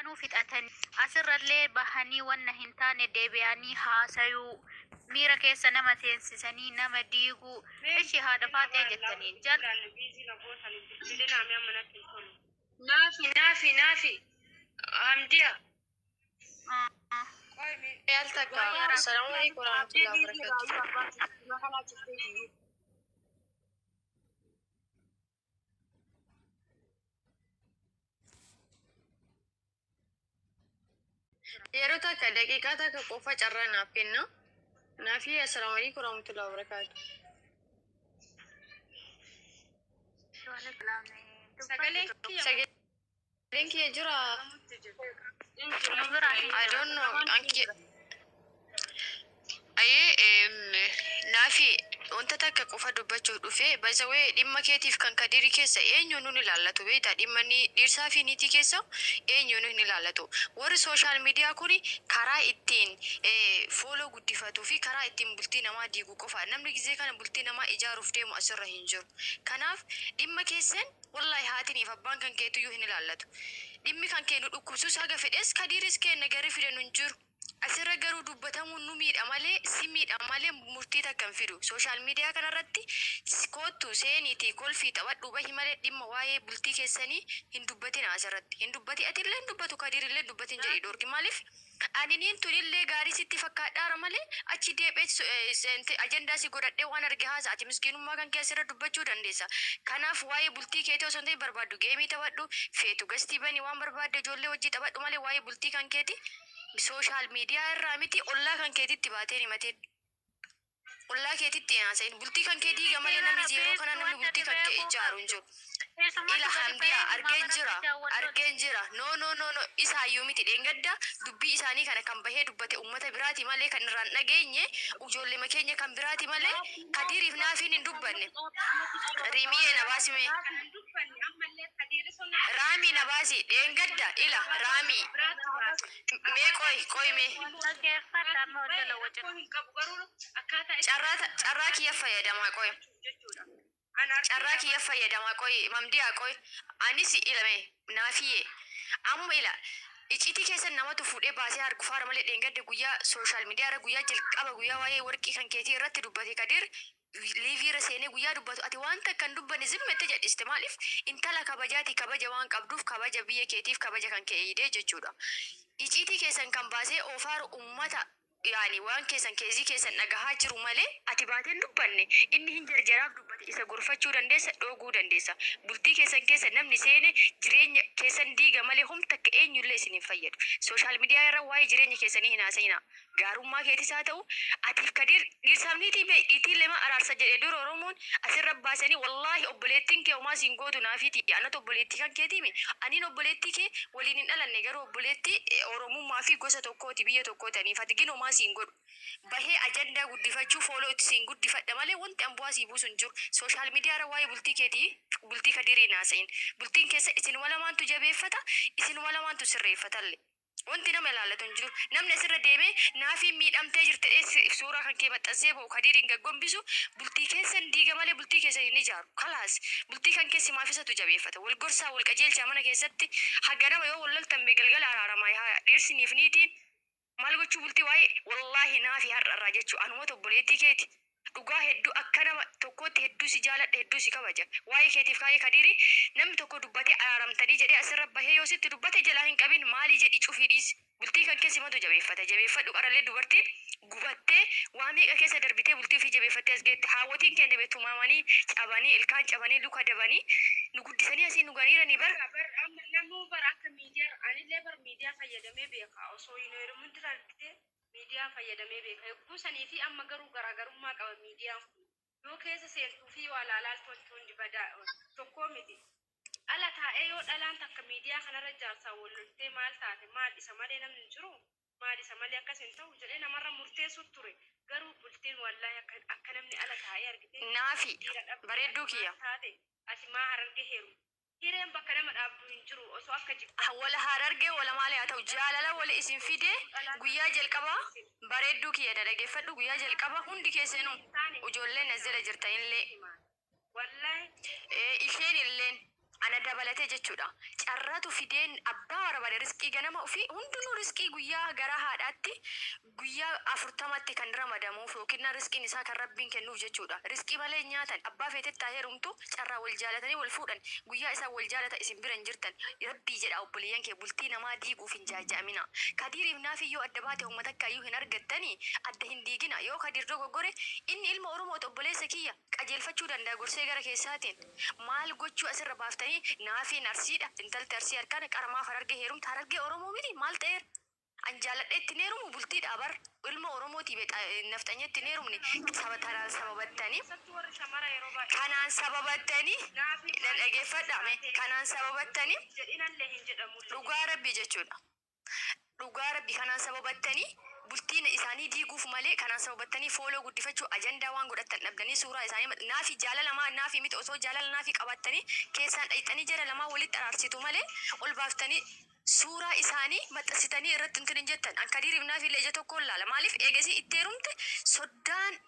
Duraanuu fixatanii asirrallee bahanii wanna hin taane deebi'anii haasayuu, miira keessa nama seensisanii nama diiguu. Mee Ishi haadha bilbila faaxee waan jettanii lafa jal bilbilaan biizii na gootani bilbilinaa mee amma natti hin tolu. Naafi naafi naafi Hamdiya. Qoy mee. Al takka. Wayya rabbi. Assalaamu alaikum Dhaabdee warahmatullahi biizii wabarakatuh. raayyaa abbaa sitti kanaa ciftee jiru. Yeroo takka daqiiqaa takka qofa carraa naaf kenna. Naafi assalaamu alaikum warahmatullahi wabarakatuh. Sagaleen kiyya Sagaleen kiyya jira. dhagahamutti jira. In jira Nu in biraa jira hin in I jira don't know. dhagahamutti Anki jira. Ayee naafi wanta takka qofa dubbachuuf dhufe basawee dhimma keetiif kan kadiiri keessa eenyu nun ilaallatu beektaa dhimma ni dhirsaa fi niitii keessa eenyu nun ilaallatu warri social media kun karaa ittiin follow guddifatuu fi karaa ittiin bultii namaa diigu qofa namni gizee kana bultii namaa ijaaruuf deemu asirra hin jiru kanaaf dhimma keessan wallahi haatiniif abbaan kan keetuyyuu hin ilaallatu dhimmi kan kee nu dhukkubsus haga fedhes kadiiris keenna garri fidanu hin jiru. Asirra garuu dubbatamuun nu miidha malee si miidha malee murtii takka hin fidu. Social media kanarratti koottu seeniitii kolfii taphadhuu bahi malee dhimma waa'ee bultii keessanii hin dubbatinaa asirratti. Hin dubbati atillee hin dubbatu Kadiirillee hin dubbatin jedhii dhoorki. Maaliif aniniin tunillee gaarii sitti fakkaadhaara malee achi deephee ajandaa si godhadhee waan arge haasa ati miskiinummaa kan kee asirra dubbachuu dandeessa. Kanaaf waa'ee bultii keetii osoo hin ta'in barbaaddu geemii taphadhu feetu gastii bani waan barbaadde ijoollee wajjii taphadhu malee waa'ee bultii kan keetii Social media irraa miti ollaa kan keetitti baatee hin himatin. Ollaa keetitti hin haasa'in. Bultii kan kee diiga malee Sila namni yeroo beektu kana namni wanta bultii ati kan kee beekuu ijaaru hin qabdu. jiru. Isumatu Ila gadi Hamdiya ba'ee argeen maamara jira fidaa wal lolu. argeen jira no no no no isaayyuu miti dheengadda dubbii isaanii kana kan bahee dubbate ummata biraati malee kan irraan dhageenye ijoollema keenya kan biraati malee Kadiiriif Naafiin hin dubbanne Riimiyee na baasi mee Kan hin dubbanne ammallee Kadiiri sonna Raamii na baasi dheengadda ila Raamii biraatti baase. Mee qoy qoy mee. Dhaggeeffadha amma wal jala wacina. Rakkoo hin qabu garuu akkaataa itti Carraa carraa kiyya fayyadamaa qoy. jechuudha. An Carraa argeera kiyya fayyadamaa qoy mamdiyaa qoy. Anis ila mee naafiyee. Amma ila icitii keessan namatu fuudhee baasee harkufaara malee dheengadda guyyaa social media irra guyyaa jalqaba guyyaa waa'ee warqii kan keetii irratti dubbate Kadir liivii irra seenee guyyaa dubbatu ati waan takka hin dubbanne zim jette jal'iste maaliif intala kabajaati kabaja waan qabduuf kabaja biyya keetiif kabaja kan kee eeydee jechuudha iciitii keessan kan baasee oofaaru ummata yaani waan keessan keezii keessan dhagahaa jiru malee ati baatee hin dubbanne inni hin jarjaraaf dubbate isa gorfachuu dandeessa dhooguu dandeessa bultii keessan keessa namni seene jireenya keessan diiga malee hom takka eenyullee isin hin fayyadu social media irra waa'ee jireenya keessanii hin haasa'inaa Gaarummaa keetis haa ta'u atiif kadiir dhiirsaaf niitii bee dhiitiillee maa araarsa jedhe dur oromoon asirra baasanii wallaahi obboleettiin kee homaa siin gootu naafii tiyya anatu obboleettii kan keetiimi aniin obboleettii kee waliin hin dhalanne garuu obboleettii oromummaa fi gosa tokkooti biyya tokkooti aniif ati gin homaa siin godhu bahee ajandaa guddifachuu follow itti siin guddifadha malee wanti an bu'aa sii buusu hin jiru social media irra waa'ee bultii keetii bultii kadirii hin haasa'in bultiin keessa isinuma lamaantu jabeeffata isinuma lamaantu sirreeffatalle. Wanti nama ilaallatu hin jiru. Namni asirra deemee Naafiin miidhamtee jirti jedhee si- suuraa kan kee maxxansee ba'u Kadiiriin gad gombisu bultii keessan diiga malee bultii keessan hin ijaaru. Kalaas bultii kan kee simaaf isatu jabeeffata. Wal gorsaa wal qajeelchaa mana keessatti haga nama yoo wal loltan bee galgala araaramaa haa dhiirsiniif niitiin maal gochuu bultii waa'ee wallaahi naafi har'a irraa jechuu anumatu obboleettii keeti. Dhugaa hedduu akka nama tokkootti hedduu si jaaladha hedduu si kabaja. Waa'ee keetiif kaa'ee Kadiiri namni tokko dubbatee araaramtanii jedhee asirra bahee yoo sitti dubbate jalaa hin qabin maalii jedhi cufii dhiisi. Bultii kan kee simatu jabeeffata jabeeffadhu qarallee dubartiin gubattee waa meeqa keessa darbitee bultii ofii jabeeffattee as geette. Haawwotiin keenya be tumamanii cabanii ilkaan cabanii luka dabanii nu guddisanii asiin nu ganiiranii bar. Bar amma namuu bar akka miidiyaa anillee bar miidiyaa fayyadamee beeka osoo hin heerumin dura argitee miidiyaa fayyadamee beeka. Yogguu sanii fi amma garuu garaagarummaa qaba miidiyaan kun. Yoo keessa seentuu fi yoo alaa laaltu wanti hundi badaa tokkoo miti. Ala taa'ee yoo dhalaan takka miidiyaa kanarra jaarsaan wal loltee maal taate maal isa malee namni hin jiruu maal isa malee akkas hin ta'u jedhee namarra murteessuu ture. Garuu bultiin wallaahi akka akka namni ala taa'ee argitee Naafi dhiira dhabde bareedduu ati kiyya. maal taate ati maa hararge heerumte Hireen bakka nama dhaabdu hin jiru osoo akka jibbaa Wala harargee wala maali haa ta'u jaalala wali isin fide guyyaa jalqaba bareedduu kiyya na dhageeffadhu guyyaa jalqaba hundi keessanu ujoolleen as jala jirtanillee isheen illeen Ana dabalatee jechuudha. Carraatu fideen abbaa barbaade risqii ganama ofii hundinuu risqii guyyaa garaa haadhaatti guyyaa 40tti kan ramadamuuf yookiin risqiin isaa kan Rabbiin kennuuf jechuudha. Risqii malee hin nyaatan. Abbaa feetetti haa heerumtu, carraa wal jaalatanii wal fuudhan. Guyyaa isaan wal jaalatan isin bira hin jirtan. Rabbii jedhaa obboleeyyan kee bultii namaa diiguuf hin jaaja'amina. Kadiiriif Naafii yoo adda baate homa takkaayyuu hin argattani adda hin diigina. Yoo Kadiir dogoggore inni ilma Oromooti obboleessa kiyya qajeelfachuu danda'a gorsee gara keessaatiin. Maal gochuu asirra baaftanii Naafiin Arsiidha intalti Arsii harkaana qara maaf Harargee heerumta Harargee Oromoo miti maal ta'eera an jaaladhee itti hin heerumu bultiidha bar ilma Oromootii be nafxanya itti hin heerumne saba tanaan sababattanii Keessattuu warri shamara yeroo baay'ee kanaan sababattanii Naafiin na maaliif dhageeffadhaa mee taatee kanaan sababattanii jedhinallee hin jedhamullee dhugaa Rabbii jechuudha. Dhugaa rabbi kanaan sababattanii bultiin isaanii diiguuf malee kanaan sababattanii follow guddifachuu ajandaa waan godhattan dhabdanii suuraa isaanii max naafi jaalala maa naafi miti osoo jaalala naafi qabaattanii keessaan dhayxanii jara lamaan walitti araarsitu malee ol baaftanii suuraa isaanii maxxansitanii irratti intin hin jettan an kadiiriif naafiillee ija tokkoon laala maaliif eega isiin itti heerumte soddaan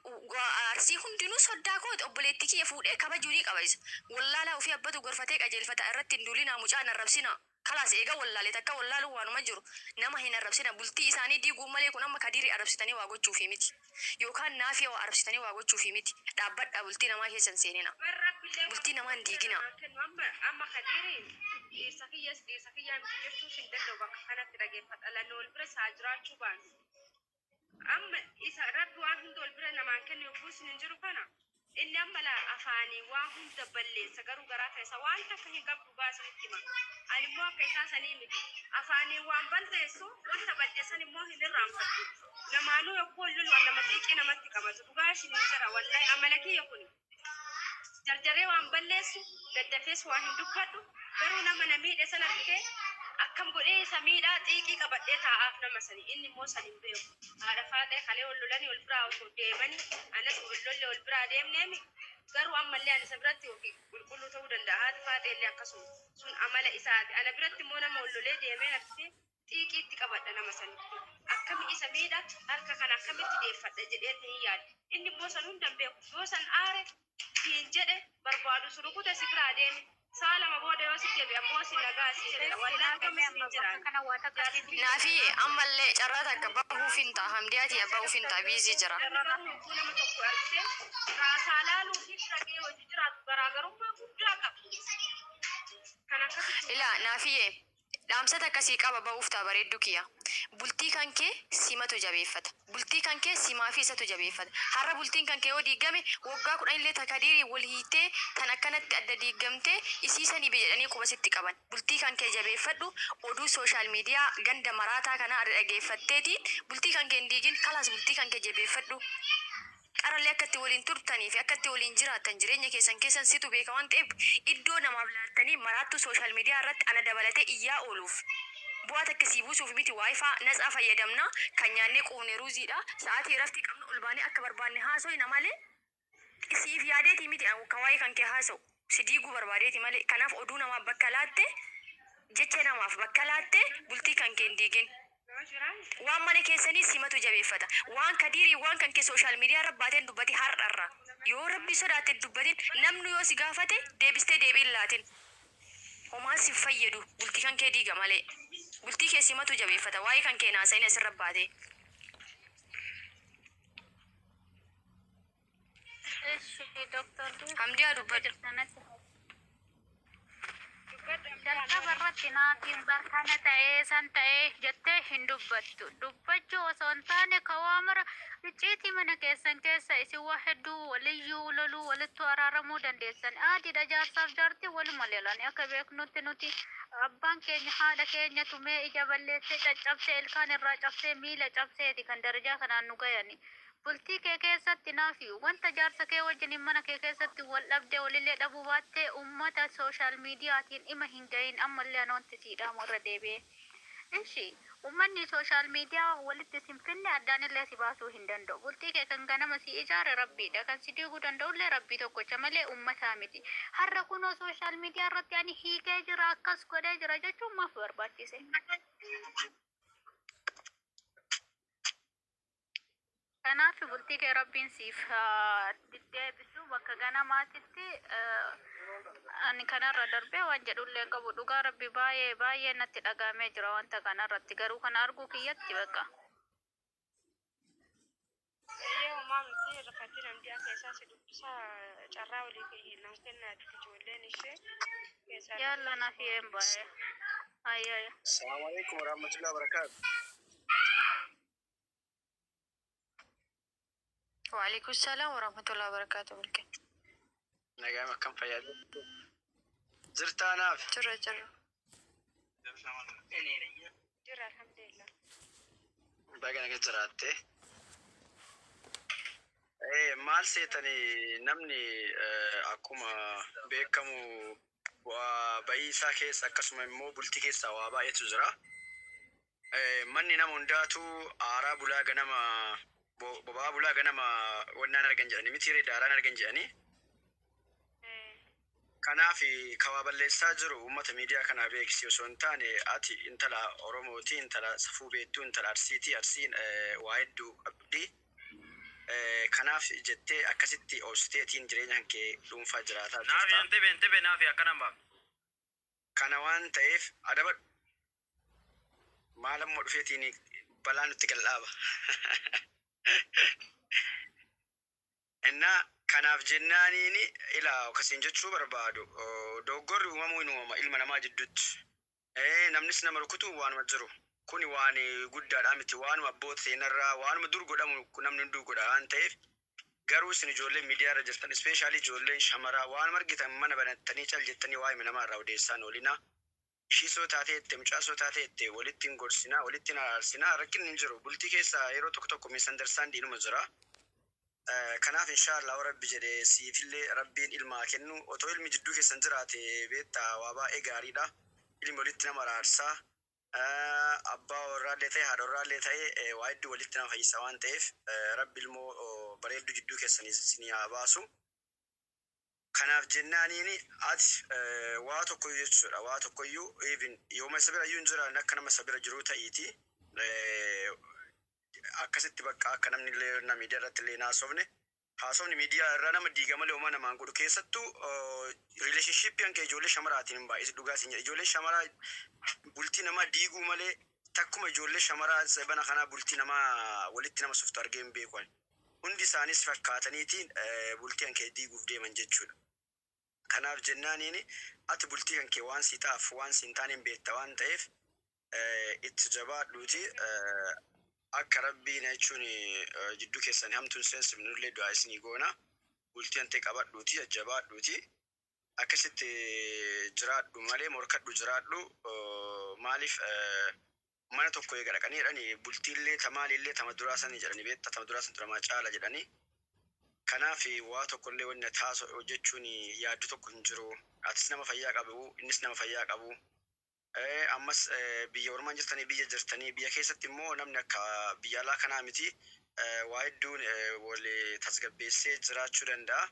arsii hundinuu soddaa kooti obboleettii kiyya fuudhee kabajuu ni qaba isa wallaalaa ufii abbatu gorfatee qajeelfata irratti hin duulinaa mucaa hin arrabsinaa. Kalaas eega wallaale takka wallaaluun waanuma jiru nama hin arrabsina bultii isaanii diiguun malee kun amma kadiiri arrabsitanii waa gochuufii miti yookaan naafia waa arrabsitanii waa gochuufii miti dhaabbadhaa bultii namaa keessa hin seenina Bar rabbillee waan bultii namaa hin hunda diiginaa. namaa kennu amma amma kadiiriin dhiirsa kiyyas dhiirsa kiyyaa miti jechuus hin danda'u bakka kanatti dhageeffadha lanni wal bira isaa jiraachuu baannu Amma isa Rabbi waan hunda wal bira namaan kenne yogguu isin hin jiru kana inni amma laa afaanii waa hunda balleessa garuu garaa keessa waan takka hin qabu dhugaa isinitti hima. Ani immoo akka isaa sanii miti. Afaaniin waan balleessu wanta balleessan immoo hin irraanfadhu. Namaanuu yogguu wal lolu an nama xiiqii namatti qabatu dhugaa isin hin jira wallahi amala kiyya kuni. Jarjaree waan balleessu, daddafees waa hin dubbadhu, garuu nama na miidhe san argitee akkam godhee isa miidhaa xiiqii qabadhee taa'aaf nama sani, inni immoo san hin beeku. Haadha faaxee kalee wal lolanii wal biraa osoo deemanii anas wal lolle wal biraa deemneemi, garuu ammallee ani isa biratti yookiin qulqulluu ta'uu danda'a, haati faaxee illee akkasuma. Sun amala isaati. Ana biratti immoo nama wal lolee deemeen argitee xiiqii itti qabadha nama sanitti. Akkami isa miidha, harka kana akkamitti deeffadha jedheeti hin yaada. Inni immoo san hunda hin beeku. Yoo san aare siin jedhe barbaadu si rukute si biraa deeme. Sa'a lama booda yoo sitti deebi'e ammoo si nagaa siin jedha. Itti Wallaahi naa akkam galee isiniin amma bakka jedhaan. kana waa takka Jaarsi siif kiyya Naafiyye kanaaf ammallee carraa takka bahuuf hin ta'a Hamdiyaa tiyya bahuuf hin ta'a biizii jira. Namni garuu yogguu nama tokko argite raasaa laaluu fi bira ga'ee hojii jiraatu garaagarummaa guddaa qaba. Kan akkasitti Ilaa hubadhaa. Naafiyye Dhaamsa takka sii qaba bahuuf ta'a bareeddu kiya. Bultii kankee simatu jabeeffata. Bultii kankee simaa fi isatu jabeeffata. Har'a bultiin kankee yoo diiggame woggaa 10 illee ta Kadiiriin wol hiiktee tan akkanatti adda diiggamtee isii sanii be jedhanii quba sitti qaban. Bultii kankee jabeeffadhu oduu social media ganda maraataa kanaa adda dhageeffatteetiin bultii kankee hin diigin kalaas bultii kankee jabeeffadhu. Qarallee akka itti waliin turtanii fi akka itti waliin jiraattan jireenya keessan keessan situ beeka waan ta'eef iddoo namaaf laattanii maraattuu social media irratti ana dabalatee iyyaa ooluuf bu'aa takka sii buusuuf miti wifi natsaa fayyadamna kan nyaannee quufne ruuziidha sa'aatii iraftii qabnu ol baanee akka barbaanne haasoyna malee siif yaadeetii miti an ka waa'ee kan kee haasa'u si diiguu barbaadeeti malee kanaaf oduu namaaf bakka laatte jecha namaaf bakka laatte bultii kan kee hin diigin. Waan mana keessanii simatu jabeeffata. Waan kadiirii waan kan kee social media irra baatee hin dubbatin har'arra. Yoo rabbii sodaatte hin dubbatin namnu yoo si gaafate deebistee deebii hin laatin. Homaa sin fayyadu bultii kan kee diiga malee. Bultii kee simatu jabeeffata waa'ee kan kee hin haasa'in asirra baatee. Eshi Doktar Hamdiyaa dubbadhu. jirta natti Jalqaba irratti naafiin bar kana ta'ee san ta'ee jettee hin dubbattu. Dubbachuu osoo hin taane ka waa mara icciitii mana keessan keessa isin waa hedduu waliyyuu loluu walittuu araaramuu dandeessan. Aadiidha jaarsaaf jaartiin waluma lolani. Akka beeknutti nuti abbaan keenya haadha keenya tumee ija balleessee caccabsee ilkaan irraa cabsee miila cabseeti kan darajaa kanaan nu gayani. Bultii kee keessatti naafi wanta jaarsa kee wajjiniin mana kee keessatti wal dhabdee walillee dhabuu baatte ummata social mediatiin ima hin gahin ammallee an wanti sii dhaamu irra deebi'ee ishi ummanni social media walitti sin finne addaanillee si baasuu hin danda'u bultii kee kan ganama sii ijaare rabbiidha kan si diiguu danda'ullee rabbii tokkocha malee ummataa miti har'a kunoo social media irratti ani hiikee jira akkas godhee jira jechuun maaf barbaachise. Kanaaf bultii kee rabbiin siif haa deebisu bakka ganamaatitti Ani kanarra darbee waan jedhullee hin qabu. Dhugaa Rabbi baay'ee baay'ee natti dhagahamee jira wanta kanarratti. Garuu kana arguu kiyyatti bakka. Eeyyee, homaa miti, rifatiin. Hamdiyaa keessaa si dubbisaa, carraa walii nam kennaati, ijoolleen ishee keessaa. Yalla, naaf baay'ee. Ayya. السلام عليكم ورحمة الله وبركاته. وعليكم السلام ورحمة الله وبركاته milke. Nagaa akkam, fayyaa jirtaa naaf? Jirra, jirra. Jira, alhamdulillah. Baga naga jiraatte. Maal seetanii, namni akkuma beekamu bu'aa bayii isaa keessa akkasuma immoo bultii keessaa waa baay'eetu jira. Manni nama hundaatu aaraa bulaa ganama, boba'aa bulaa ganama wannaan argan jedhanii miti, daaraan argan jedhanii. Kanaaf kawaa balleessaa jiru uummata miidiyaa kanaa beeksisi osoo hin taane, ati intala Oromooti, intala safuu beektuu, intala Arsiiti. Arsiin waa hedduu qabdi. Kanaaf jettee akkasitti obsiteetiin jireenya kan kee dhuunfaa jiraataa Naafi jirta. Entebbe, Entebbe, naafi akkanan baaf. Kana waan ta'eef adabadhu. Maal ammoo dhufeetiin balaa nutti qal'aaba. Innaa kanaaf jennaaniin ilaa akkasiin jechuu barbaadu, dogoggorri uumamuu hin uumama ilma namaa jidduutti. Namnis nama rukutu waanuma jiru. Kuni waan guddaadha miti, waanuma abboota seenarraa waanuma dur godhamu namni hunduu godha waan ta'eef, garuu isin ijoolleen miidiyaa irra jirtan, especially ijoolleen shamaraa, waanuma argitan mana banattanii cal jettanii waa'ee namaa irraa odeessaan oolinaa. Ishii soo taatee jette, mucaa soo taatee jette, walitti hin gorsinaa, walitti hin araarsinaa, rakkinni hin jiru. Bultii keessa yeroo tokko tokko misunderstanding inuma jira. Kanaaf inshaallah Rabbi jedhee siifillee Rabbiin ilmaa kennu. Otoo ilmi jidduu keessan jiraate, beektaa, waa baay'ee gaariidha. Ilmi walitti nama araarsaa. Abbaa warraallee ta'e, haadha warraallee ta'e, waa hedduu walitti nama fayyisa waan ta'eef, Rabbi ilmoo bareedduu jidduu keessanii isinii haa baasu. Kanaaf jennaaniin ati waa tokkoyyuu jechuudha, waa tokkoyyuu even yooma isa bira iyyuu hin jiran, akka nama isa bira jiruu ta'iiti. Akkasitti bakka akka namni illee na miidiyaa irratti illee haasofne, haasofni miidiyaa irraa nama diiga malee homaa namaan godhu. Keessattuu relationshipii hanka ijoollee shamaraatiin hin baay'isi. Dhugaa isin jedha, ijoollee shamaraa bultii namaa diiguu malee takkuma ijoollee shamaraa bana kanaa bultii namaa walitti nama softu argee hin beeku ani. Hundi isaanis fakkaataniitiin bultii hankee diiguuf deeman jechuudha. Kanaaf jennaaniin ati bultii kan kee waan si taaf waan si hin taane hin beekta waan ta'eef, itti jabaadhuuti akka Rabbiin jechuun jidduu keessan hamtuun seensifnullee du'aa isinii goona. Bultii hantee qabadhuuti, jajjabaadhuuti. Akkasitti jiraadhu malee morkadhu jiraadhu. Maaliif, mana tokko eega dhaqanii jedhanii bultiillee tamaaliillee tama duraa sanii jedhanii, beekta, tama duraa san turamaa caala jedhanii. Kanaaf waa tokkollee wanni taaso hojjechuun yaaddu tokko hin jiru. Atis nama fayyaa qabu, innis nama fayyaa qabu. Ammas biyya ormaan jirtanii, biyya jirtanii, biyya keessatti immoo namni akka biyya alaa kanaa miti. Waa hedduun wal tasgabbeessee jiraachuu danda'a.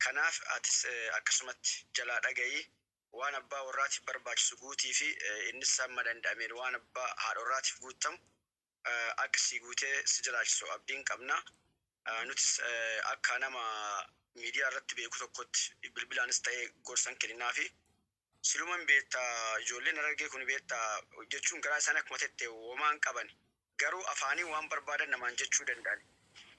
Kanaaf atis akkasumatti jalaa dhagayi, waan abbaa warraatiif barbaachisu guutii fi innis hamma danda'ameen waan abbaa haadha warraatiif guutamu akka si guutee si jiraachisu abdiin qabna. Nutis akka nama miidiyaa irratti beeku tokkotti bilbilaanis ta'ee gorsan kenninaafi. Siluman beektaa, ijoolleen Harargee kun, beektaa, jechuun garaa isaanii akkuma tette homaan qaban, garuu afaanii waan barbaadan namaan jechuu danda'an.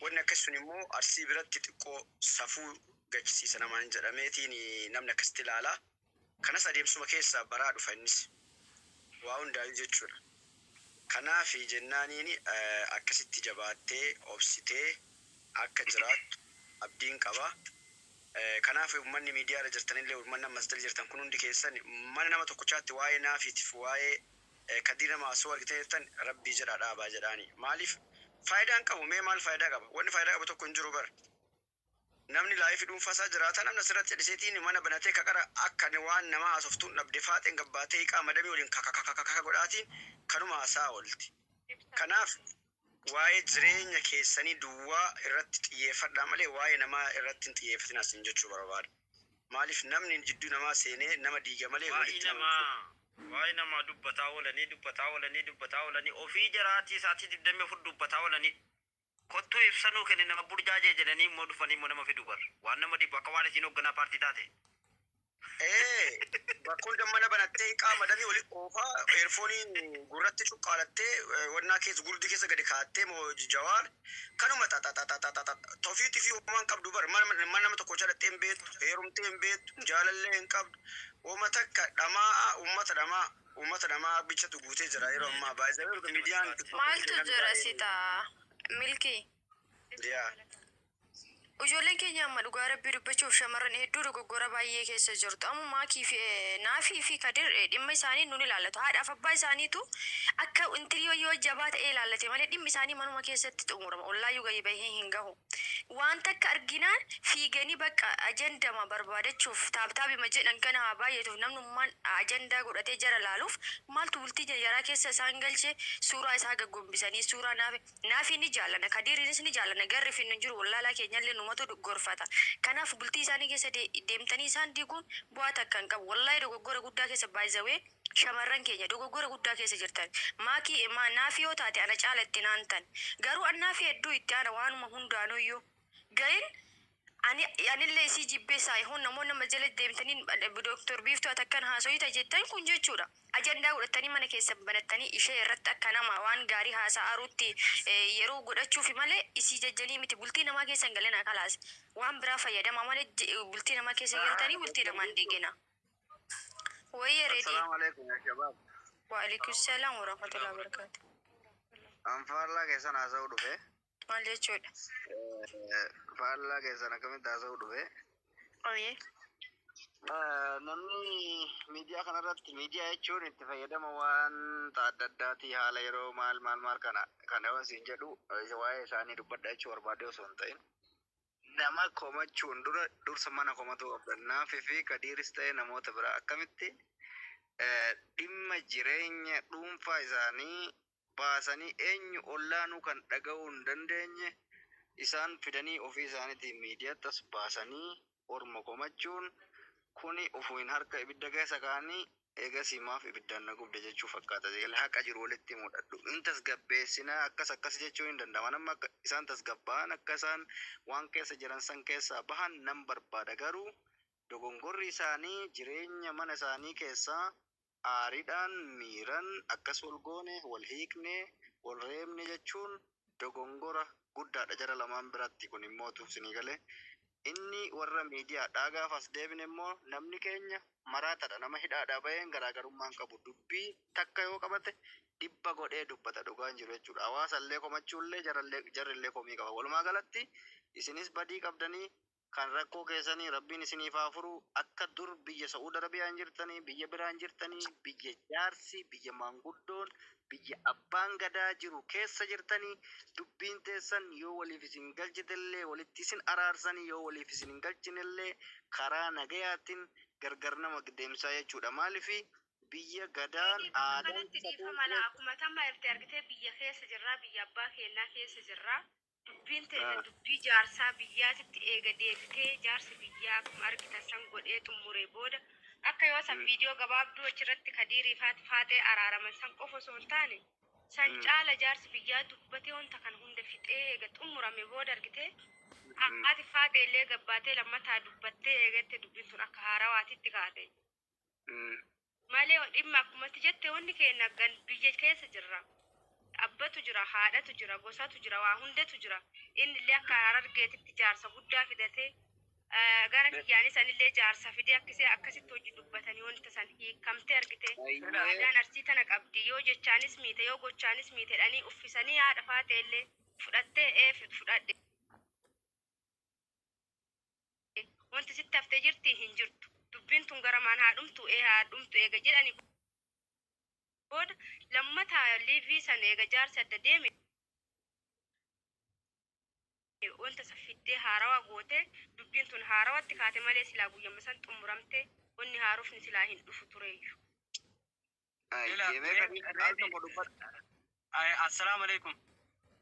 Wanni akkas sun immoo Arsii biratti xiqqoo safuu gachisiisa namaan jedhameetiin namni akkasitti ilaala. Kanas adeemsuma keessa baraa dhufa innis. Waa hundaayyuu jechuudha. Kanaaf jennaaniin akkasitti jabaattee obsitee akka jiraattu abdiin qaba. Kanaaf uummanni miidiyaa irra jirtanillee, uummanni ammas jala jirtan kun hundi keessan, mana nama tokkochaatti waa'ee naafiitiif waa'ee kadii nama osoo argitan jirtan, Rabbii jedhaa dhaabaa jedhaani. Maaliif, faayidaan qabu mee maal faayidaa qaba? Wanni faayidaa qabu tokko hin jiru bara. Namni life dhuunfaa isaa jiraata, namni asirratti jedhiseetiin mana banatee kaqara akka waan nama haasoftuun dhabde faaxeen gabbaatee hiiqaa madamii waliin kakakakaka godhaatiin kanuma haasaa oolti. Kanaaf waa'ee jireenya keessanii duwwaa irratti xiyyeeffadhaa malee waa'ee namaa irratti hin xiyyeeffatin asin jechuu barbaada. Maaliif, namni jidduu namaa seenee nama diiga malee Waa'ee walitti nama namaa dubbataa oolanii, dubbataa oolanii, dubbataa oolanii, ofii jaraatii isaatii 24 dubbataa oolanii, kottuu ibsanuu kenne, nama burjaajee jedhanii immoo dhufanii immoo nama fidu bar. Waan nama dhibu, akka waan isiin hoogganaa paartii taate. Ee, bakkoon gammana banattee qaama damii oli oofaa eerfoonii gurratti cuqqaalattee wannaa keessa gurdii keessa gadi kaa'attee moo Jawaar kanuma xaxaxaxaxaxa tofiitii fi uumaan qabdu bar mana nama tokko jalattee hin beektu, heerumtee hin beektu, jaalallee hin qabdu, uuma takka dhamaa, uummata dhamaa, uummata dhamaa bichatu guutee jira yeroo ammaa baay'ee miidiyaan. Maaltu jira sita milkii? Yaa. Ijoolleen keenya amma dhugaa Rabbii dubbachuuf shamarran hedduu dogoggora baay'ee keessa jirtu. Amma Maakii fi Naafii fi Kadir dhimma isaanii nun ilaallatu. Haadhaaf abbaa isaaniitu akka intirii yoo jabaa ta'ee ilaallate malee dhimmi isaanii manuma keessatti xumurama. Ollaayyuu gadi bahee hin gahu. Waan takka arginaan fiiganii bakka ajandama barbaadachuuf taabtaabima jedhan kana haa baay'atuuf namnummaan ajandaa godhatee jara laaluuf maaltu bultii jaraa keessa isaan galche? Suuraa isaa gaggombisanii suuraa Naafi Naafii ni jaallana, Kadiirinis ni jaallana, garri finnu hin jiru, wallaalaa keenyallee numatu gorfata. Kanaaf bultii isaanii keessa deemtanii isaan diiguun bu'aa takka hin qabu. Wallaahi dogoggora guddaa keessa, by the way, shamarran keenya dogoggora guddaa keessa jirtan. Maakii ma Naafii yoo taate ana caala itti naantan. Garuu an Naafii hedduu itti aana waanuma hundaanuyyuu. Gahin ani anillee isii jibbee saayihun namoonni amma jala deemtanii Doktor Biiftuu ati akkan haasoyita jettan kun jechuudha. Ajandaa godhattanii mana keessan banattanii ishee irratti akka nama waan gaarii haasa'aruutti yeroo godhachuufi malee isii jajjanii miti. Bultii namaa keessa hin galinaa, kalaas waan biraa fayyadamaa malee bultii namaa keessa galtanii bultii namaa hin diigina. Wayya reedii. Assalamu alaikum ya shabab. Waalaikum salaam warahmatullahi wabarakatuh. An faallaa keessan haasa'uu dhufe. Maal jechuudha? Faallaa keessan akkamitti haasa'uu dhufe? Oye. Namni miidiyaa kanarratti, miidiyaa jechuun itti fayyadama waan adda addaati, haala yeroo maal maal maal kana kana yoo isin jedhu waa'ee isaanii dubbadha jechuu barbaade osoo hin ta'in. Nama komachuun dura dursa mana komatuu qabda. Naafii fi Kadiiris ta'e namoota biraa akkamitti dhimma jireenya dhuunfaa isaanii baasanii eenyu ollaanuu kan dhaga'uu hin dandeenye isaan fidanii ofii isaaniitiin miidiyaatti as baasanii orma komachuun kuni ofuun harka ibidda keessa kaa'anii eegasii maaf ibiddaan na gubde jechuu fakkaata. Haqa jiru walitti himuudha. In tasgabbeessinaa, akkas akkas jechuu hin danda'ama. Nama akka isaan tasgabba'an, akka isaan waan keessa jiran san keessaa bahan nan barbaada. Garuu dogongorri isaanii jireenya mana isaanii keessaa aariidhaan miiran akkas wal goone, wal hiikne, wal reebne jechuun dogongora guddaadha jara lamaan biratti. Kun immoo tuufsinii galee inni warra miidiyaadhaa gaafa as deebine immoo namni keenya maraatadha. Nama hidhaadhaa baheen garaagarummaa hin qabu. Dubbii takka yoo qabate dhibba godhee dubbata, dhugaan jiru jechuudha. Hawaasallee komachuullee jarrillee komii qaba. Walumaa galatti isinis badii qabdanii kan rakkoo keessanii Rabbiin isiniif haa furu. Akka dur biyya Sa'uud Arabiyaan jirtanii, biyya biraan jirtanii, biyya jaarsi, biyya maanguddoon, biyya abbaan gadaa jiru keessa jirtanii, dubbiin teessan yoo waliif isin galchitellee walitti isin araarsanii, yoo waliif isin hin galchinellee karaa nagayaatiin gargar nama deemsaa jechuudha. Maalifi biyya gadaan Bakka aadaan kanatti safuu dhiifama laa, akkuma tamma irratti argitee biyya keessa jirraa, biyya abbaa keenyaa keessa jirraa. Dubbiin teenya dubbii jaarsaa biyyaatitti eega deebitee, jaarsi biyyaa akkuma argitan san godhee xumuree booda, akka yoo san viidiyoo gabaabduu achirratti Kadiirii Faaxee araaraman san qofa osoo hin taane san caala jaarsi biyyaa dubbatee wanta kana hunda fixee eega xumurame booda, argitee haati Faaxee illee gabbaatee lammataa dubbattee eegatte, dubbiin tun akka haarawaatitti kaate. Malee dhimma akkumatti jette wanni keenya gan biyya keessa jirra. Abbatu jira, haadhatu jira, gosatu jira, waa hundatu jira. Inni illee akka Harargeetitti jaarsa guddaa fidatee gara kiyyaanis anillee jaarsa fidee akkisee akkasitti hojii dubbatanii wanta san hiikamtee argite. Aadaan Arsii tana qabdi, yoo jechaanis miite yoo gochaanis miite jedhanii uffisanii haadha Faaxee illee fudhattee ee fudhadhe. Wanti sitti haftee jirti hin jirtu. Dubbiin tun garamaan haa dhumtu, ee haa dhumtu eega jedhani booda lammataa liivii san eega jaarsi adda deeme wanta san fiddee haarawaa gootee dubbiin tun haarawatti kaate malee silaa guyyama san xumuramte wanni haarofni silaa hin dhufu tureeyyu. Ila Ayyee, mee Kadiir al reedi tokko dubbadhu. Assalaamu alaikum.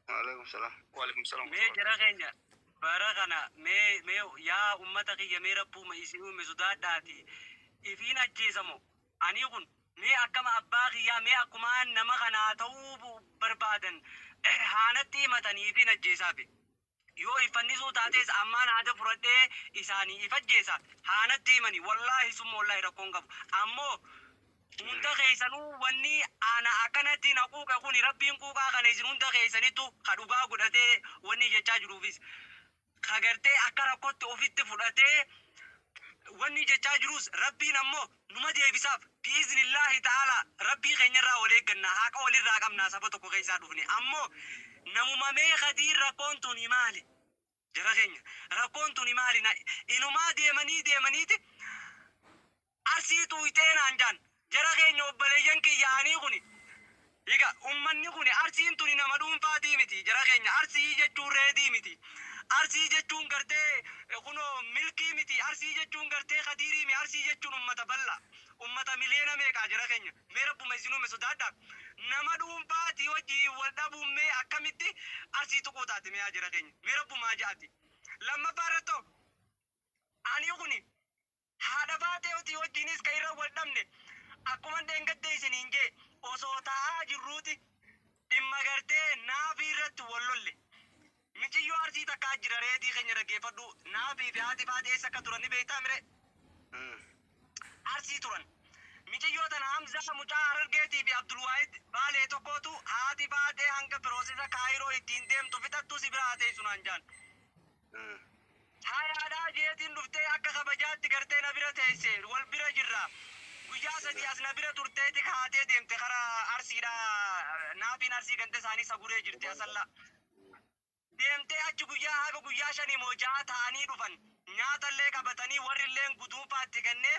Waalaikum salaam. Waalaikum salaam. Mee jara keenya bara kana mee yaa ummata kiyya, mee Rabbuma isin uume sodaadhaati. Ifiin ajjeesamo ani kun mee akkama abbaa kiyyaa mee akkumaan nama kanaa ta'uu barbaadan haanatti himatanii ifiin ajjeesaafi. Yoo iffannisuu taates ammaan haada fudhadhee isaanii ifajjeesa haanatti himani, wallaahi summa wallaahi rakkoon qabu. Ammoo hunda keessanuu wanni ana akkanatti na quuqe kuni, rabbiin quuqaa kana isin hunda keessanittu ka dhugaa godhatee wanni jechaa jiruufis ka gartee akka rakkootti ofitti fudhatee wanni jechaa jirus, rabbiin ammoo numa deebisaaf bi'iznillaahi ta'ala. Rabbii keenyarraa wal eegganna, haqa walirraa qabnaa, saba tokko keessaa dhufne. Ammoo namuma mee kadiin rakkoon tuni maali? Jara keenya, rakkoon tuni maali? Inumaa deemanii deemaniiti Arsii tuuytee naan jaan. Jara keenya, obboleeyyan kiyyaanii kuni. Egaa ummanni kuni, Arsiin tuni nama dhuunfaatii miti. Jara keenya, Arsii jechuun Reedii miti. Arsii jechuun gartee kunoo Milkii miti. Arsii jechuun gartee Kadiirii mi. Arsii jechuun ummata bal'aa. Ummata miliyoona meeqaa jara keenya. Mee rabbuma isin uume sodaadhaa. Nama dhuunfaatii wajjin wal dhabuun mee akkamitti Arsii tuquu taate mee yaa jara keenya? Mee rabbumaa ja'ati. Lammaffaa irrattoo ani kuni haadha baateetii wajjinis kan irra wal dhabne, akkuma dheengadde isiniin jee, osoo taa'aa jirruuti dhimma gartee Naafii irratti wal lolle. Miciyyoo Arsii takkaa jira, Reedii keenya dhaggeeffadhu. Naafii fi haati faati eessa akka turan ni beektaa mire? Arsii turan. Miciyyoo tana Hamzaa mucaa Harargeetii fi Abdulwaahid Baalee tokkootu haati faatee hanga process Kaayiroo ittiin deemtu fixattu si bira haa teessu naan jaan. Hayaadhaa jeetiin dhuftee akka kabajaatti gartee na bira teesse, wal bira jirra. Guyyaa 3 as na bira turteeti kaatee deemte karaa Arsiidha. Naafiin Arsii ganda isaanii Saguree jirti, Asallaa. Deemtee achi guyyaa haga guyyaa 5 moo 6 ta'anii dhufan. Nyaatallee qabatanii warri illeen guduunfaa itti kennee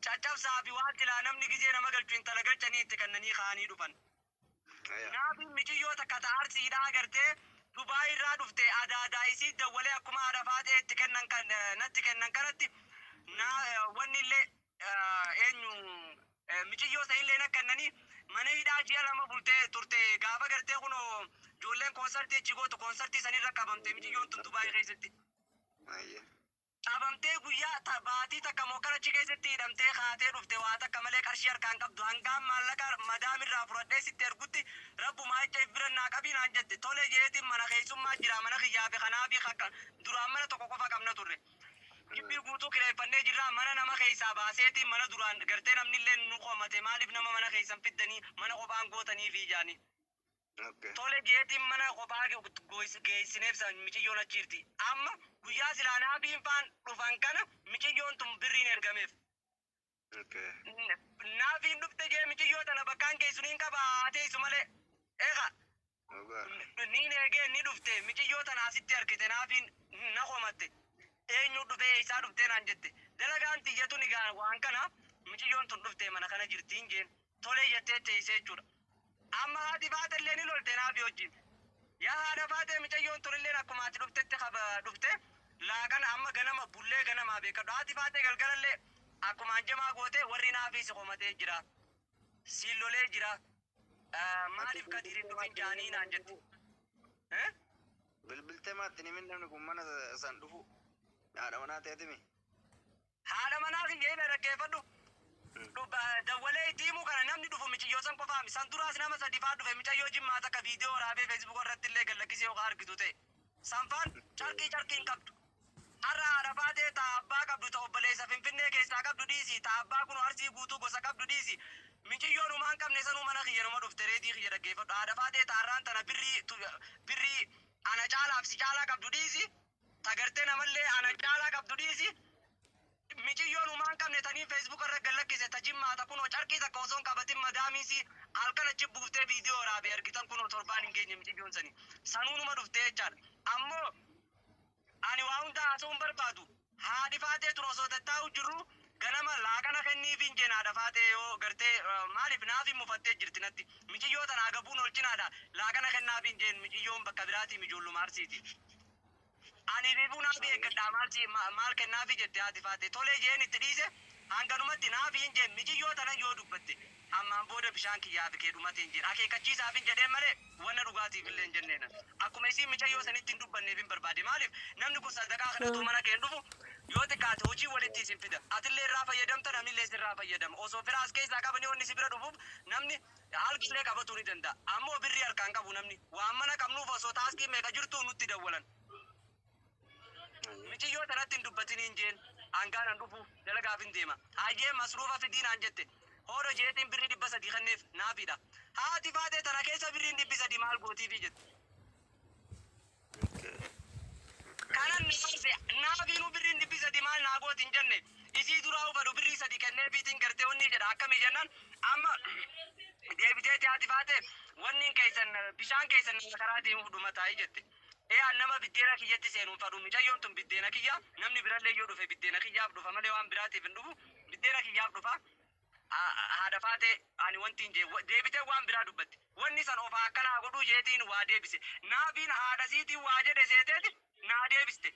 caccabsaa fi waan silaa namni gizee nama galchu intala galchanii itti kennanii kaa'anii dhufan. Naafiin miciyyoo takka ta Arsiidhaa gartee Dubaay irraa dhufte adaadaa isii dawwalee akkuma haadha faaxee itti kennan kan natti kennan kanatti na wanni illee eenyu miciyyoo san illee na kennanii mana hidhaa ji'a 2 bultee turte. Gaafa gartee kunoo ijoolleen koonsartii achi gootu koonsartii sanirra qabamte miciyyoon tun Dubaay keessatti. Qabamtee guyyaa baatii takka moo kan achi keessatti hidhamtee kaatee dhufte. Waa takka malee qarshii harkaan qabdu. Hangaan maallaqa madaamirraa fudhadhee sitti ergutti rabbumaa jecha if bira naa qabii naan jette. Tole jeetiin mana keessummaa jira, mana kiyyaa fi kanaafi akka duraan mana tokko qofa qabna turre. Gibbii guutuu kireeffannee jirra. Mana nama keessaa baaseetiin mana duraan gartee namni illee nu qomate, maaliif nama mana keessan fiddanii mana kophaan gootanii fi jaanii. Tole jeetiin mana kophaa geessineef san miciyyoon achi jirti. Amma guyyaa silaa Naafiin faan dhufan kana miciyyoon tun birriin ergameef. Naafiin dhufte jee miciyyoo tana bakkaan geessu niin qaba haa teessu malee. Eega niin eegee ni dhufte, miciyyoo tana asitti harkite, Naafiin na komatte. Eenyu dhufee, eessaa dhuftee naan jette. Dalagaan tiyyatu ni gaa waan kana miciyyoon tun dhuftee mana kana jirtiin jeen. Tole jettee teessee jechuudha. Amma haati faatellee ni lolte Naafii wajjin. Yaa haadha faatee, micayyoon tunilleen akkuma ati dhuftetti kaba dhufte laaqana amma ganama bullee ganamaa beekadhu. Haati faatee galgalallee akkuma hanjamaa gootee warri Naafii si komatee jira. Siin lolee jira. Maaliif Kadiir hin dhufin jaanii naan jette. Eh? Bilbiltee maatti ni namni kun mana san dhufu haadha manaa ta'eetimi. Haadha manaa kiyya ila dhaggeeffadhu. Dawwalee itti himuu kana namni dhufu miciyyoo san qofaami. San duraas nama sadi faa dhufe, micayyoo Jimmaa takka viidiyoo waraabee Facebook irratti illee gallakkisee yookaan argitu ta'e. Sanfaan carqii carqii hin qabdu. Har'a haadha faatee ta abbaa qabdu, ta obboleessa Finfinnee keessaa qabdu dhiisi, ta abbaa kun Arsii guutuu gosa qabdu dhiisi. Miciyyoon humaa hin qabne sanuu mana kiyya numa dhufte, Reedii kiyya dhaggeeffadhu. Haadha faatee ta har'aan tana birrii ana caalaaf si caalaa qabdu dhiisi. Ta gartee namallee ana caalaa qabdu dhiisi. Miciyyoon humaa hin qabne taniin Facebook irra gallakkise, ta Jimmaa ta kunoo carqii takka osoo hin qabatin madaamiisi halkan achi buuftee viidiyoo waraabee argitan, kunoo torbaan hin geenye miciyyoon sanii. Sanuu numa dhuftee jechaadha. Ammoo ani waa hunda haasa'uu hin barbaadu. Haadhi faatee tun osoo tattaa'u jirru ganama laaqana kenniifiin jeen haadha faatee yoo gartee maaliif naaf hin mufattee jirti natti. Miciyyoo tana agabuun olchinaadha. Laaqana kennaafiin jeen, miciyyoon bakka biraatii ijoolluma Arsiiti. Ani rifuu naafi eeggadhaa maal si maal kennaafi jette haati faatee. Tolee jeen itti dhiise hanganumatti naafi hin jeen miciyyoo tana yoo dubbatte ammaan booda bishaan kiyyaa fi kee dhumateen jeen akeekkachiisaaf hin jedheen malee wanna dhugaatiif illee hin jenneena. Akkuma isiin micayyoo sanitti hin dubbanneef hin barbaade. Maaliif namni kun sadaqaa kadhatu mana kee hin dhufu, yoo xiqqaate hojii walitti isin fida. Atillee irraa fayyadamta, namnillee sirraa fayyadama. Osoo fira as keessaa qabanii wanni si bira dhufuuf namni algillee qabatuu ni danda'a. Ammoo birrii harkaan qabu namni. Waan mana qabnuuf osoo taaskii meeqa jirtu nutti dawwalan. Miciyyoo tanatti hin dubbatiniin jeen hangaan an dhufu dalagaaf hin deema. Hayyee masruufa fidii naan jette. Hoodo jeetiin birrii 300 kenneef naafiidha. Haati faatee tana keessa birriin 300 maal gootiifi jette. Kanan na aarse naafiinuu birriin 300 maal naa gooti hin jenne. Isii duraa hubadhu birrii 3 kenneefiitiin gartee wanni jedha akkamii jennaan amma deebiteeti haati faatee wanniin keessan bishaan keessan nama karaa deemuuf dhumataayi jette. Ee an nama biddeena kiyyatti seenu hin fadhu micayyoon tun biddeena kiyya namni birallee yoo dhufe biddeena kiyyaaf dhufa malee waan biraatiif hin dhufu biddeena kiyyaaf dhufa. Haadha faatee ani wantiin jee deebitee waan biraa dubbatti. Wanni san of akkana haa godhuu jeetiin waa deebise. Naafiin haadha siitiin waa jedhe seeteeti naa deebiste.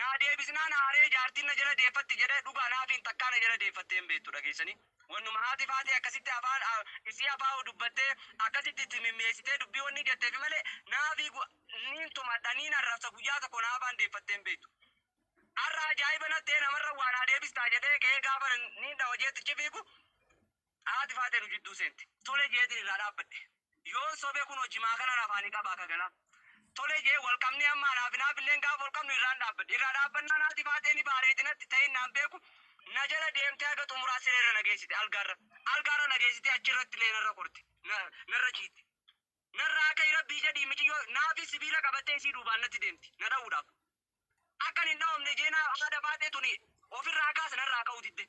Naa deebisnaan aaree jaartiin na jala deeffatti jedhee dhugaa naafiin takkaa na jala deeffattee hin beektu dhageessanii. Wannuma haati faatee akkasitti afaan isii afaa'u dubbattee akkasitti itti mimmi'eessitee dubbii wanni jetteefi malee naafii niin tumadha niin arrabsa guyyaa tokko naafaan deeffattee hin beektu. Har'a ajaa'iba natti ta'e namarra waa naa deebistaa jedhee ka'ee gaafa niin dhawa jeettichi fiigu haati faatee nu jidduu seente. Tole jeetiin irraa dhaabbadhe. Yoon sobe kunoo jimaa kanan afaanii qabaa ka galaa. Tole jee wal qabnee amma anaaf naafilleen gaafa wal qabnu irraan dhaabbadhe. Irraa dhaabbannaan haati faaxee ni baareeti natti ta'in naan beeku na jala deemtee haga xumuraa sireerra na geessite algaarra. Algaarra na geessitee achirratti illee narra korte. Narra jiitte. Narraa ka'i rabbii jedhii miciyyoo naafi sibiila qabattee isii duubaan natti deemti na dha'uudhaaf. Akkan hin dhawamne jeenaa haadha faaxee tuni ofirraa kaasa narraa ka'uu didde.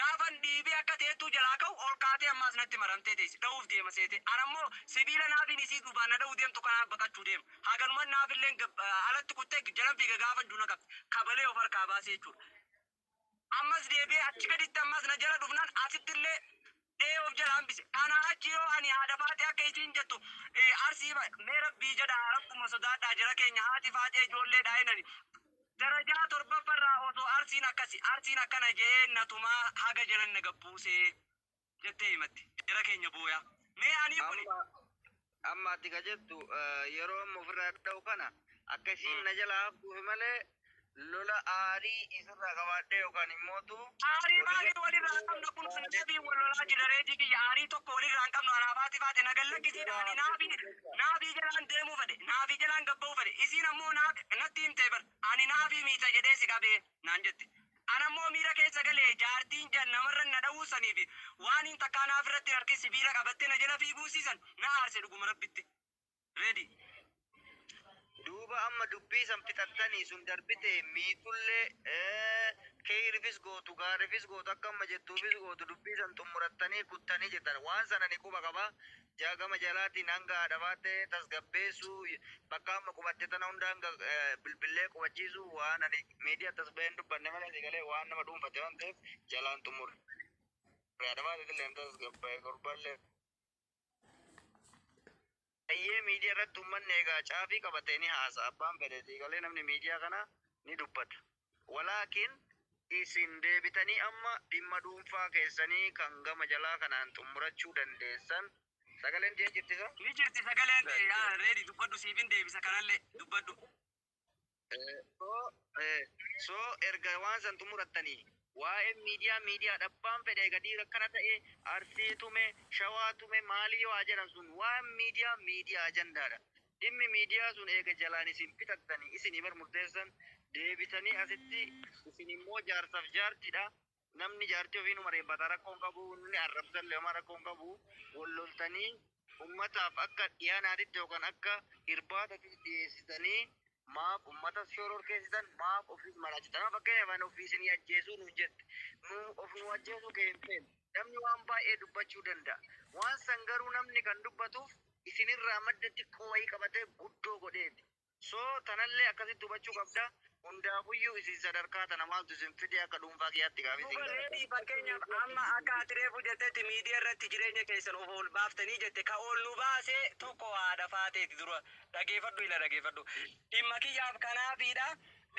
Gaafan dhiibee akka teettuu jalaa ka'u ol kaatee ammaas natti maramtee teessi. Dha'uuf deema seete. An ammoo sibiila naafiin isii duubaan na dha'uu deemtu kanaan baqachuu deema. Haganuman naafilleen alatti kuttee jalan fiiga gaafan juu na qabde. Kabalee of harkaa baasee jechuudha. Ammas deebi'ee achi gaditti ammas na jala dhufnaan asittillee dhee of jala hambise. Kanaa achi yoo ani haadha faaxee akka isiin jettu Arsii mee rabbii jedhaa rabbuma sodaadhaa jara keenya haati faaxee ijoollee dhaayinani. Darajaa torbaffarraa osoo Arsiin akkasi Arsiin akkana je'ee na tumaa haga jalan na gad buusee jettee himatti. Jara keenya booyaa. Mee anii kuni. Amma amma ati ka jettu yeroo amma ofirraa dha'u kana akka isiin na jalaa haftuufi malee lola aarii isirraa qabaadhee yookaan immootu Aarii walirra maalii walirraa qabna kun naafii wal lolaa jirra reetii kiyya aarii tokko walirraa hin qabnu anaaf haati faate na gallakkisii jalaa dhaani haftuufi naafii jecha. naafii jalaan deemuu fedhe naafii jalaan gabba'uu fedhe isiin ammoo natti himtee bar ani naafii miita jedhee si qabee naan jette an ammoo miira keessa galee jaartiin jan namarra na dha'uu saniifi waan hin takkaa naaf irratti hin harkin sibiila qabattee na jala fiiguu siisan na aarse dhuguma rabbitti ready. Duuba amma dubbii san fixattanii sun darbite miitullee keeyrifis gootu gaarifis gootu akka amma jettuufis gootu dubbii san xumurattanii kuttanii jettan waan sana ni quba qaba jaa gama jalaatiin hanga haadha faaxee tasgabbeessuu bakka amma qubatte tana hunda hanga bilbillee qubachiisuu waan ani miidiyaa tasba'een dubbanne malee si galee waan nama dhuunfate waan ta'eef jalaan xumurre haadha faaxeetillee hin tasgabbaa'e gurbaallee. Hayyee miidiyaa irratti ummanni egaa caafii qabatee ni haasa'a abbaan fedhe sii galee namni miidiyaa kana ni dubbata. Walaakin isin deebitanii amma dhimma dhuunfaa keessanii kan gama jalaa kanaan xummurachuu dandeessan. Sagaleen tiyya jirti sa? Ni jirti sagaleen tee yaa reedi dubbadhu siifin deebisa kanalle dubbadhu. So so erga waan san xumurattanii waa'een miidiyaa miidiyaadha abbaan fedhe eega dhiira akkana ta'e arsii tume shawaa tume maalii waa jedhan sun waan miidiyaa miidiyaa ajandaadha dhimmi miidiyaa sun eega jalaan isin fixattanii isinii bar murteessan deebitanii asitti isin immoo jaarsaf jaartidha namni jaartii ofii numa reebbata rakkoo hin qabu inni arrabsallee homaa rakkoo hin qabu wal loltanii ummataaf akka dhiyaanaatitti yookaan akka irbaatatti dhiyeessitanii maaf ummatas shororkeessitan maaf ofiis maraachitan amma fakkeenyaaf ani ofii isinii ajjeesuu nuun jette nu of nu ajjeesuu kee hin feenu namni waan baay'ee dubbachuu danda'a waan san garuu namni kan dubbatuuf isinirraa madda xiqqoo wayii qabatee guddoo godheeti so tanallee akkasitti hubachuu qabda hundaafuyyuu isin sadarkaa tana maaltu isin fide akka dhuunfaa kiyyaatti gaafii isin Duuba gaafadha. reedii fakkeenyaaf amma akka ati reefu jettetti miidiyaa irratti jireenya keessan of ol baaftanii jette ka ol nu baase tokko haadha faateeti dura dhageeffadhu ila dhageeffadhu dhimma kiyyaaf kanaafiidha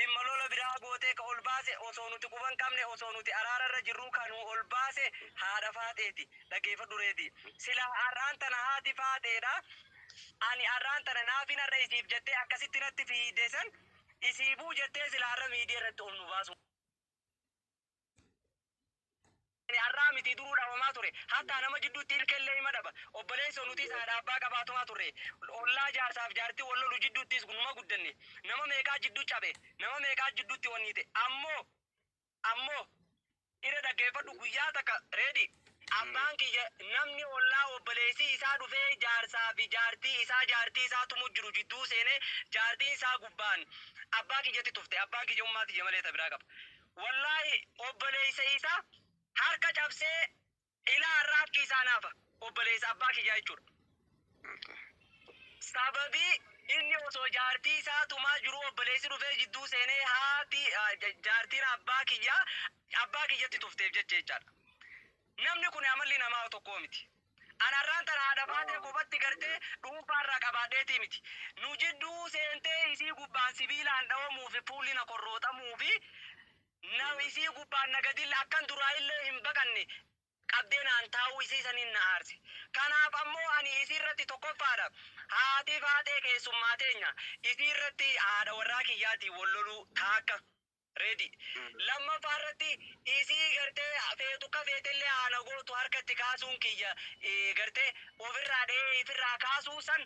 dhimma lola biraa gootee ka ol baase osoo nuti quban qabne osoo nuti araara irra jirruu ka nu ol baase haadha faaxeeti dhageeffadhu reedii silaa har'aan tana haati faaxeedha ani har'aan tana naafin har'a isiif jettee akkasitti natti fiide san Isiifuu jettee silaa har'a miidiyaa irratti ol nu baasuu Har'aa miti, duruu dhabamaa ture. Hatta nama jidduutti ilkellee hima dhaba. Obboleessoo, nuti haadha abbaa qabaatumaa turre. Ollaa jaarsaaf jaartii wal lolu jidduuttis numa guddanne. Nama meeqaa jidduu cabe, nama meeqaa jidduutti wanni ta'e. Ammoo ira dhaggeeffadhu, guyyaa takka reedi abbaan kiyya namni ollaa obboleessi isaa dhufee jaarsaa fi jaartii isaa, jaartii isaa tumu jiru jidduu seenee, jaartiin isaa gubbaan abbaa kiyyatti tufte. Abbaan kiyya ummaa kiyya malee ta biraa qaba. Wallaahi, obboleessa isaa harka cabsee ilaa har'a harki isaa naafa, obboleessa abbaa kiyyaa jechuudha. Sababii inni osoo jaartii isaa tumaa jiru obboleessi dhufee jidduu seenee haati jaartiin abbaa kiyyaa abbaa kiyyatti tufteef jecha jechaadha. Namni kun amalli namaa tokkoo miti. Anarraan tana haadha baatee qubatti gartee dhuunfaarraa qabaadheetii miti. Nu jidduu seentee isii gubbaan sibiilaan dhawamuu fi fuulli na korrooxamuu fi na isii gubbaan na gadilla akkan duraa illee hin baqanne qabdee naan taa'uu isii saniin na aarse. Kanaaf ammoo ani isii irratti tokkoffaadha. Haati faatee keessummaa teenya. Isii irratti haadha warraa kiyyaatiin wal loluu taakka. Reedi. Lammaffaa irratti isii gartee feetu ka feetellee haana gootu harkatti kaasuun kiyya gartee ofirraa dhahee ifirraa kaasuu san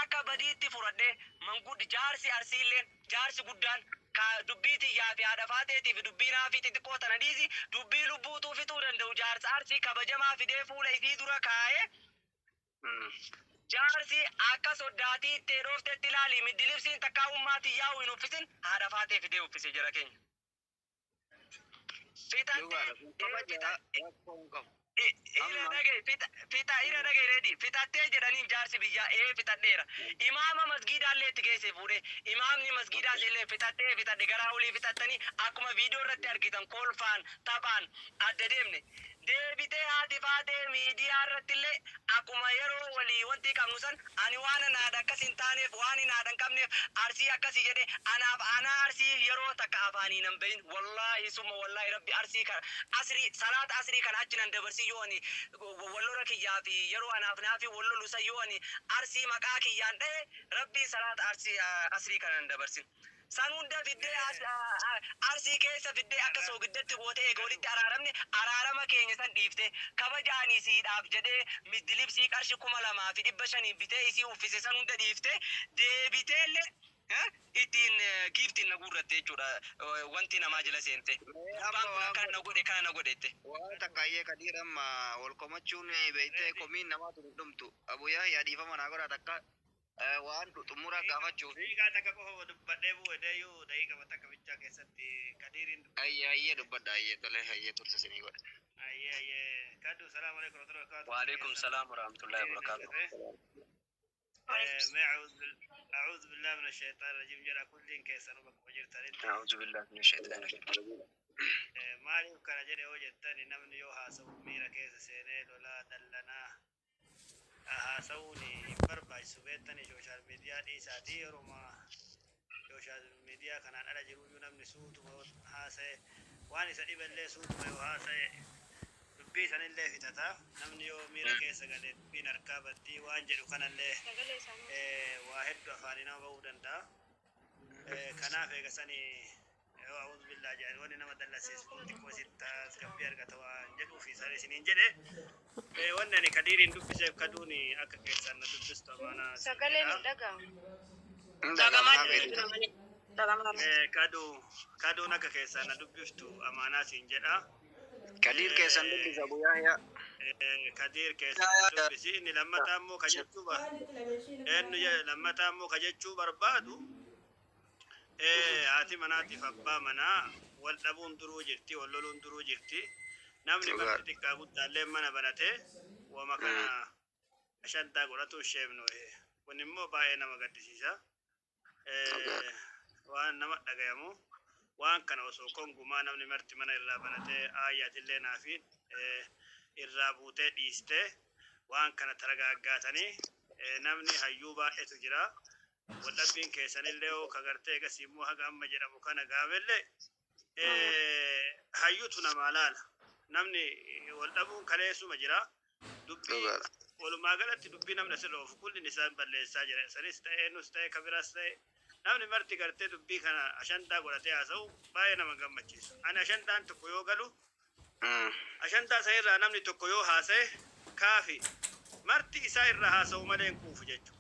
akka badiitti fudhadhee, manguddi jaarsi Arsiilleen, jaarsi guddaan ka dubbii tiyyaa fi haadha faateetii fi dubbii naafii xixiqqoo tana dhiisi, dubbii lubbuutuu fixuu danda'u, jaarsa Arsii kabajamaa fidee fuula isii dura kaa'ee, jaarsi akka soddaatii itti dhooftetti ilaali, middilibsiin takkaa ummaa tiyyaa'u hin uffisin, haadha faatee fidee uffise jara keenya. Fixattee ira dhagaye, fixa ira dhagaye reedi, fixattee jedhaniin jaarsi biyyaa. Ee, fixadheera. Imaama masgiidaallee itti geesse fuudhee, imaamni masgiidaas illee fixattee, fixadhe, garaa olii fixattanii akkuma viidiyoo irratti argitan kolfaan taphaan adda deemne. Deebitee haati faatee miidiyaa irratti illee akkuma yeroo walii wanti qabnu san, ani waan anaadha akkas hin taaneef, waan hin haadha hin qabneef Arsii akkasii jedhe. Anaaf anaa Arsii yeroo takka afaanii nan bahin. Wallaahi summa wallaahi, rabbi Arsii kana asrii salaata asrii kana achi nan dabarsi. Yoo ani wallola kiyyaa fi yeroo anaaf naafi wallolu san, yoo ani Arsii maqaa kiyyaan dhahe, rabbiin salaata Arsii asrii kana nan dabarsin. San hunda fiddee Arsii keessa fiddee akka soogiddatti gootee, eega walitti araaramne araarama keenya san dhiifte, kabaja ani siidhaaf jedhee middilibsii qarshi 2500 bitee isii uffise san hunda dhiifte, deebiteellee ittiin giiftiin na guurratte jechuudha. Wanti namaa jala seente. Gurbaan kun akkana na godhe, kana na godhe jette. Waan takka ayyee Kadiir, amma wal komachuun beektee komiin namaatu hin dhumtu. Abu Yahya, dhiifama naa godhaa, takka waan xumura gaafachuu fi Daqiiqaa takka qofa dubbadhee bu'e deeyyuu, daqiiqaa takka bichaa keessatti Kadiiriin. Ayyee, ayyee, dubbadha, ayyee, tole, ayyee, tursa isinii godhe. Ayyee, ayyee, kaddu, salaamu alaikum warahmatullahi wabarakatuh. وعليكم السلام ورحمة الله وبركاته. Mee أعوذ بالله من الشيطان الرجيم jedha kulliin keessanuu bakkuma jirtanitti. أعوذ بالله من الشيطان الرجيم. Maaliif kana jedhe yoo jettani, namni yoo haasa'u miira keessa seenee lolaa dallanaa haasa'uun hin barbaachisu beektani. Social media dhiisaatii yeruma social media kanaan ala jiruyyuu namni suutuma yoo haasa'e, waan isa dhibellee suutuma yoo haasa'e, dubbii sanillee fixata. Namni yoo miira keessa galee dubbiin harkaa baddii waan jedhu kanallee waa hedduu afaanii nama ba'uu danda'a. Kanaaf eega sanii yoo أعوذ بالله jedhan, wanni nama dallasiisu kun xiqqoo isitti tasgabbii argata waan jedhuuf isaan isiniin jedhe. Wanni ani Kadiiriin dubbiseef, kaduun akka keessaan na dubbistu amaanaa siin Sagaleen jedha. hin dhaga'amu. Hin dhaga'amu. Dhagamaa. Kaduun akka keessaan na dubbiftu amaanaa siin jedha. Kadiir keessan dubbisa, Abu Yahya. Kadiir keessan na dubbisi. Inni lammataa immoo ka jechuu eenyu jedhe, lammataa immoo ka jechuu barbaadu, haati manaatiif abbaa manaa wal dhabuun duruu jirti, wal loluun duruu jirti. Namni Dhugaadha. marti xiqqaa guddaallee mana banatee wama kana ashantaa godhatu isheefnu. Kun immoo baay'ee nama gaddisiisa. Dhugaadha. Waan nama dhagayamu waan kana osoo kongumaa namni marti mana irraa banatee aayyaatillee naafi irraa buutee dhiistee waan kana taragaaggaatanii, namni hayyuu baay'eetu jira. Waldhabbiin keessanillee yoo kagartee egasii immoo haga amma jedhamu kana gaafellee hayyuutu namaa laala. Namni waldhabuun kaleessuma jira. Dubbii Dhugaadha. walumaa galatti dubbii namni asirra oofu kullin isaan balleessaa jira. Sanis ta'ee nus ta'ee kabiraas ta'e, namni marti gartee dubbii kana ashantaa godhatee haasa'u baay'ee nama gammachiisu. Ani ashantaan tokko yoo galu Ashandaa san irraa namni tokko yoo haasaye kaafi. Marti isaa irraa haasa'u malee hin quufu jechuudha.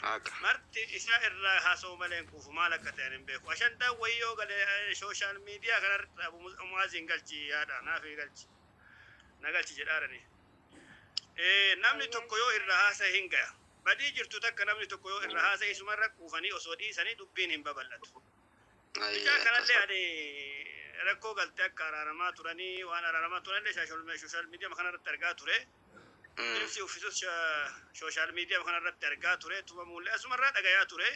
Haqa. Marti isaa irraa haasa'u malee hin quufu maal akka ta'e ani hin beeku. Ashandaan wayii yoo gale social media kanarratti Abu Mu'aaziin galchi yaada naafi galchi. Na galchi jedhaarani. Namni tokko yoo irraa haasa'e hin gaya. Badii jirtu takka namni tokko yoo irraa haasa'e isumarra quufanii osoo dhiisanii dubbiin hin babal'atu. Mucaa kanallee ani rakkoo galte akka araaramaa turanii waan araaramaa turanillee social media kanarratti argaa ture. Libsi uffisus social media kanarratti argaa ture. Tumamuullee asumarraa dhagayaa ture.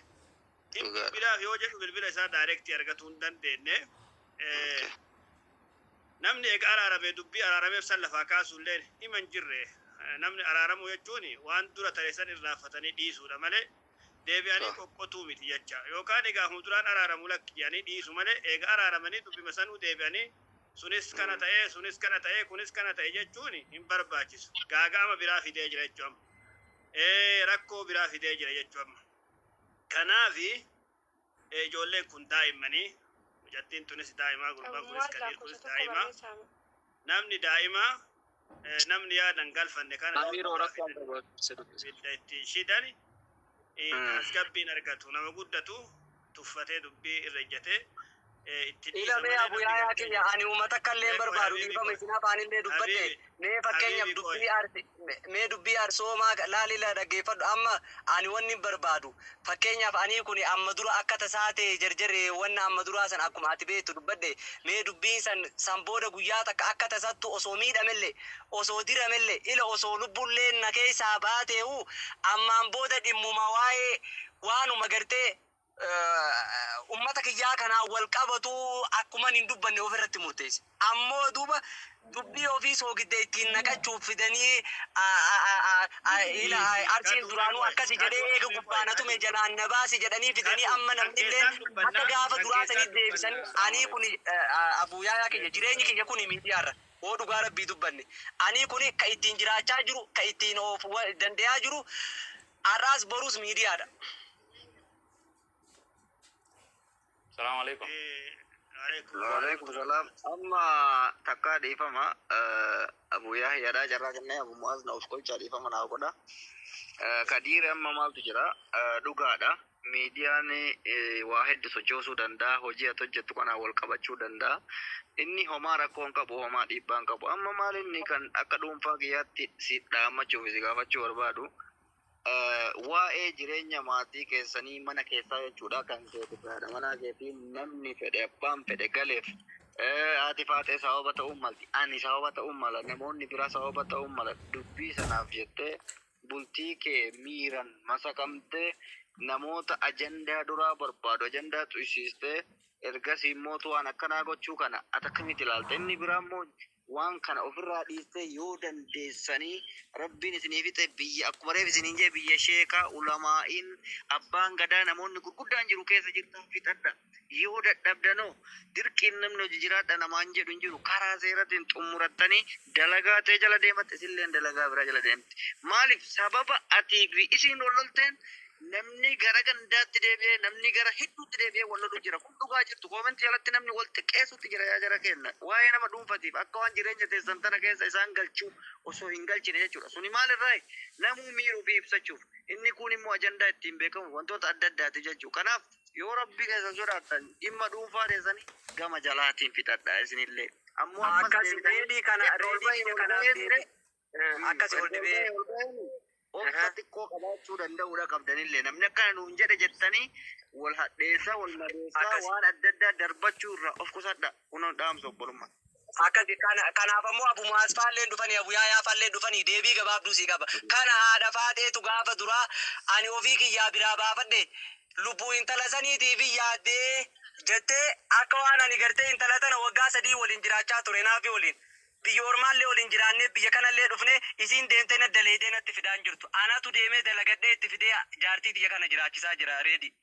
Hin bilbilaaf yoo jedhu bilbila isaa direct argatuu hin dandeenye. Namni eega araaramee dubbii araarameef san lafaa kaasuulleen hima hin jirre. Namni araaramuu jechuun waan dura tare san irraanfatanii dhiisuudha malee deebi'anii qoqqotuu miti jecha. Yookaan egaa fuulduraan araaramu lakki jedhanii dhiisu malee eega araaramanii dubbima sanuu deebi'anii sunis kana ta'ee sunis kana ta'ee kunis kana ta'e jechuun hin barbaachisu. Gaaga'ama biraa fidee jira jechuu amma. Rakkoo biraa fidee jira jechuu amma. Kanaafi ijoolleen kun daa'immanii mucattiin tunis daa'imaa gurbaan kunis Abu Kadiir lakkoofsa kunis tokko daa'ima. barreessaa. Namni daa'ima namni yaadan galfanne kana yoo Amiiroo dhugaa rakkoon fidan qabu isa dubbisa. ibidda ittiin shidan tasgabbiin argatu nama guddatu tuffatee dubbii irra ejjatee itti dhiisa Ila mee malee Abu namni Yaayaa gartee kiyya ani uummata akka illee mee qoy barbaadu habiibii dhiifama qoy isin afaanillee dubbadhe habiibi mee fakkeenyaaf habiibi qoy dubbii arsi mee dubbii arsoomaa laalila dhaggeeffadhu amma ani wanni barbaadu fakkeenyaaf anii kun amma dura akka tasaa ta'e jarjarre wanna amma duraa san akkuma ati beektu dubbadhe mee dubbiin san san booda guyyaa takka akka tasattu osoo miidhamelle osoo diramelle ila osoo lubbullee na keessaa baateehu ammaan booda dhimmuma waa'ee waanuma gartee ummata kiyyaa kanaan wal qabatu akkuman hin dubbanne ofirratti murteesse. Ammoo duuba dubbii ofii soogidda ittiin naqachuuf fidanii ila arsiin duraanuu akkasi jedhee eega gubbaa na tume jalaan na baasi jedhanii fidanii amma namnilleen akka gaafa duraa sanitti deebisanii anii kun Abuu Yaayaa kiyya jireenyi kiyya kun miidiyaarra. Hoo dhugaa rabbii dubbanne anii kun ka ittiin jiraachaa jiru ka ittiin of dandeeyaa jiru har'aas borus miidiyaadha. Salaamu alaikum. Waalaikum salaam. Amma takkaa dhiifama Abu Yahyaadhaa carraa kennee Abu Mu'aaz na of qolchaa dhiifama naa godha. Kadiir amma maaltu jira dhugaadha. Miidiyaan waa hedduu sochoosuu danda'a. Hojii ati hojjettu kanaan wal qabachuu danda'a. Inni homaa rakkoo hin qabu, homaa dhiibbaa hin qabu. Amma maal inni kan akka dhuunfaa kiyyaatti si dhaammachuuf si gaafachuu barbaadu waa'ee jireenya maatii keessanii mana keessaa jechuudha kan keeti fi haadha manaa keetii namni fedhe abbaan fedhe galeef haati faaxee sababa ta'uu malti ani sababa ta'uu mala namoonni biraa sababa ta'uu mala dubbii sanaaf jettee bultii kee miiran masakamtee namoota ajandaa duraa barbaadu ajandaa tuqsiistee ergasii immoo waan akkanaa gochuu kana ati akkamitti ilaalta inni biraa immoo waan kana ofirraa dhiistee yoo dandeessanii rabbiin isinii fixe biyya akkuma reef isiniin jee biyya sheekaa ulamaa'iin abbaan gadaa namoonni gurguddaan jiru keessa jirtan fixadha. Yoo dadhabdanoo dirqiin namni hojii jiraadha namaan jedhu hin jiru karaa seeratiin xumurattanii dalagaa ta'e jala deematte isilleen dalagaa biraa jala deemti. Maaliif sababa atii fi isiin wal lolteen namni gara gandaatti deebi'ee namni gara hedduutti deebi'ee wal lolu jira. Kun dhugaa jirtu comment jalatti namni wal xiqqeessutti jira yaa jara kenna. Waa'ee nama dhuunfatiif akka waan jireenya teessan tana keessa isaan galchuu osoo hin galchine jechuudha. Suni maalirraa namuu miiruu fi ibsachuuf. Inni kun immoo ajandaa ittiin beekamu wantoota adda addaati jechuudha. Kanaaf yoo rabbi keessa sodaattan dhimma dhuunfaa teessanii gama jalaatiin fixadha isinillee. Ammoo ammas Akkasi deebitanii reedii kana ol reedii bahee kiyya ol kanaaf bahee deebi akkasi ol ol deebi'ee. bahee ol bahee obsa xiqqoo qabaachuu danda'uudha qabdanillee namni akkana nuun jedhe jettanii wal hadheessaa wal madeessaa Akkasi. waan adda addaa darbachuu irraa of qusadha kunuun dhaamsa obbolummaa. Akkasi kana kanaaf ammoo Abu Mu'aaz faalleen dhufanii Abu Yaayaa faalleen dhufanii deebii gabaabduu sii qaba. Kana haadha faaxeetu gaafa duraa ani ofii kiyyaa biraa baafadhe lubbuu intala saniitiif yaaddee jettee akka waan ani gartee intala tana waggaa 3 waliin jiraachaa ture naafi waliin. Biyya ormaallee waliin jiraannee biyya kanallee dhufnee isiin deemtee na daleedee natti fidaan jirtu. Anatu deemee dalagadhee itti fidee jaartii tiyya kana jiraachisaa jira reedi.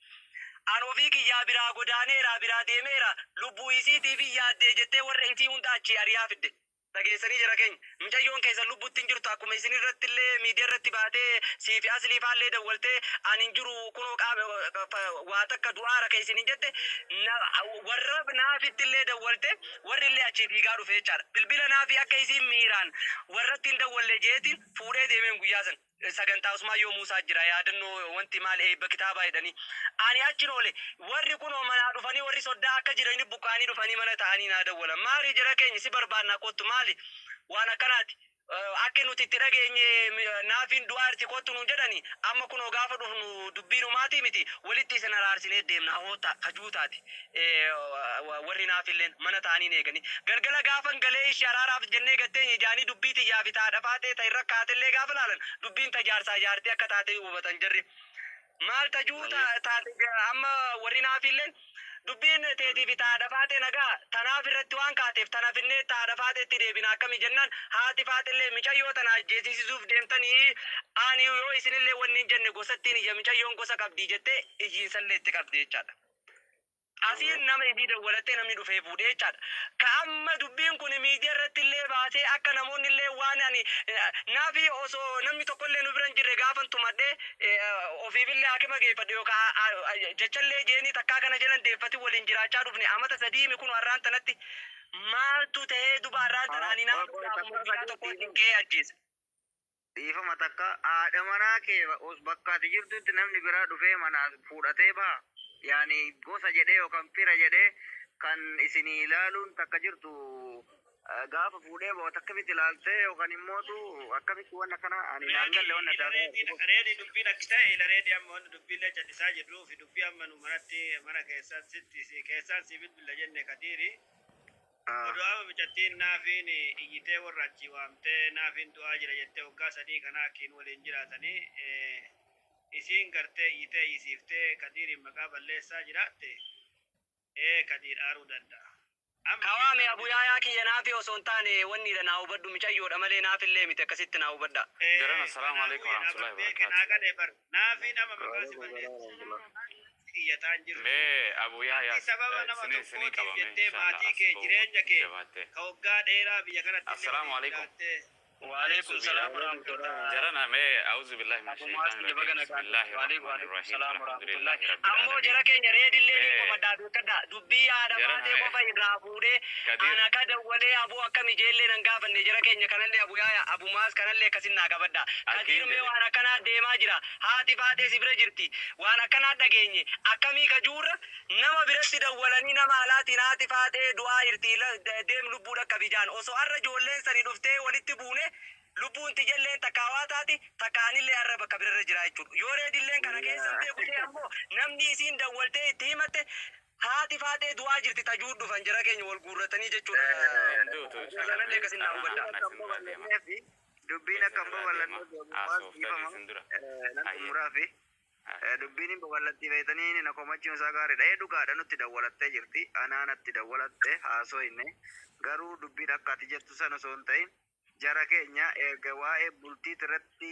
An ofii kiyyaa biraa godaaneera biraa deemeera lubbuu isiitiif yaaddee jettee warra isii hunda achii ari'aa fidde. Dhageessanii jira keenya. Mucayyoon keessan lubbutti hin jirtu akkuma isin irratti illee miidiyaa irratti baatee siifi aslii faallee dawwaltee ani hin jiru kunoo qaama waa takka du'aara keessin hin jette, warra naafitti illee dawwalte, warri illee achii fiigaa dhufe jechaadha. Bilbila naafi akka isiin miiraan warratti hin dawwalle jeetiin fuudhee deemeen. Guyyaa san sagantaa Usmaayyoo Muusaa jira, yaadannoo wanti maal eebba kitaabaa jedhanii. Ani achin oole, warri kunoo manaa dhufanii, warri soddaa akka jiranii buqqaanii dhufanii mana ta'anii naa dawwalan. Maali jara keenya, si barbaannaa, kottu, maali waan akkanaati, akka nuti itti dhageenye naafiin du'aarti, kottu nuun jedhani. Amma kunoo gaafa dhufnu dubbii dhumaatii miti, walitti isin araarsinee deemna hoota kajuutaati. Warri naafilleen mana ta'anii eeganii galgala gaafan galee ishee araaraaf jennee gatteenye jaanii, dubbii xiyyaa fi taadha faatee ta irra kaatellee gaafa laalan dubbiin tajaarsaa jaartii akka taate hubatan jarri. Maal tajuu taate, amma warri naafilleen dubbiin teetii fi taadha faatee nagaa tanaaf irratti waan kaateef tana finnee taadha faateetti deebina akkami jennaan, haati faatillee micayyoo tana ajjeesisuuf deemtanii, ani yoo isinillee wanni hin jenne gosattiin iyya, micayyoon gosa qabdii jettee iyyiinsallee itti qabdi jechaadha. Asiin nama isii dawwalattee namni dhufee fuudhee jechaadha. Ka amma dubbiin kun miidiyaa irratti illee baasee akka namoonni illee waan ani naafi osoo namni tokko illee nu bira hin jirre gaafan tumadhee ofiifillee hakima geeffadhe yookaan jechallee jeenii takkaa kana jalan deeffati waliin jiraachaa dhufne amata 3 kun har'aan tanatti maaltu ta'ee duba har'aan tana ani naafi gaafuma guyyaa tokko hin ga'ee ajjeesa. Dhiifama takka, haadha manaa kee bakka ati jirtutti namni biraa dhufee manaa fuudhatee baha. Yaani gosa jedhee yookaan fira jedhee kan isinii ilaaluun takka jirtu, gaafa fuudhee bahu akkamitti ilaaltee yookaan immootu akkamitti waan akkana ani naan galle waan adda addaa. Reedi, dubbiin akki ta'e ila reedi, amma wanni dubbiillee callisaa jirruu fi dubbii amma nu manatti mana keessatti si keessaan si bilbila jenne, Kadiiri. Oduu amma mucattiin naafiin iyyitee warra achii waamtee naafiin du'aa jira jettee, waggaa 3 kana akkiin waliin jiraatanii isiin gartee iyyitee iyyisiiftee Kadiiriin maqaa balleessaa jiraatte, ee, Kadiir aaruu danda'a. Kawaame abuyaayaa kiyya, naafi osoo hin taane wanniidha naa hubadhu, micayyoodha malee naafillee miti, akkasitti naa hubadha. Jaran, assalaamu alaikum warahmatullahi wabarakatuh. Naa galee bar, naafiin amma maqaa si balleessaa iyyataan jirtu. Mee Abu Yahya Sababa nama sini sini tokkootiif qabame jettee inshallah maatii as kee ba'u jireenya kee jabaatte. ka waggaa dheeraa biyya kanatti illee Assalaamu waliin alaikum. jiraattee. وعليكم السلام ورحمة الله. Jarana, mee أعوذ بالله من Abu Muaz الشيطان kiyya, baga الرجيم. بسم nagaan الله dhufte. وعليكم الرحمن وعليكم الرحيم. السلام الحمد ورحمة لله الله. رب Ammoo العالمين. jara keenya, reedillee ni Mee qomadhaa beekadha. Dubbii haadha jarana baatee mee qofa irraa fuudhee Kadir ana ka dawwalee abuu akkam ijeellee nan gaafanne. Jara keenya kanallee, Abu Yaaya, Abu Maas kanallee akkasin naa qabadha. Kadiir Akkiin mee jedhe. waan akkanaa deemaa jira. Haati baatee si bira jirti. Waan akkanaa dhageenye akkamii kajuurra nama biratti dawwalanii nama alaatiin haati faatee du'aa jirti, deem lubbuu dhaqqabi jaan. Osoo har'a ijoolleen sani dhuftee walitti buune, lubbuun tijalleen takkaa waa taati, takka anillee har'a bakka birarra jira jechuudha. Yoo reedilleen kana keessa hin beeku ta'e ammoo namni isiin dawwaltee itti himatte haati faatee du'aa jirti tajuu dhufan jara keenya wal guurratanii jechuudha. Hin duutu inshallah. Sanallee akkasin naa Carraan hubadha. amma isin dura deema. Dubbiin akka Isin hin dura deema. babal'anneef, Abu Muaz, Haasooftanii dhiifama isin dura. nan Hayyee. xumuraa fi dubbiin hin babal'atti beektanii na komachuun isaa gaariidha. Ee, dhugaadha, nutti dawwalattee jirti. Anaa natti dawwalatte haasoo hinne, garuu dubbiin akka ati jettu sana osoo hin ta'in, jara keenya, erga waa'ee bultiit irratti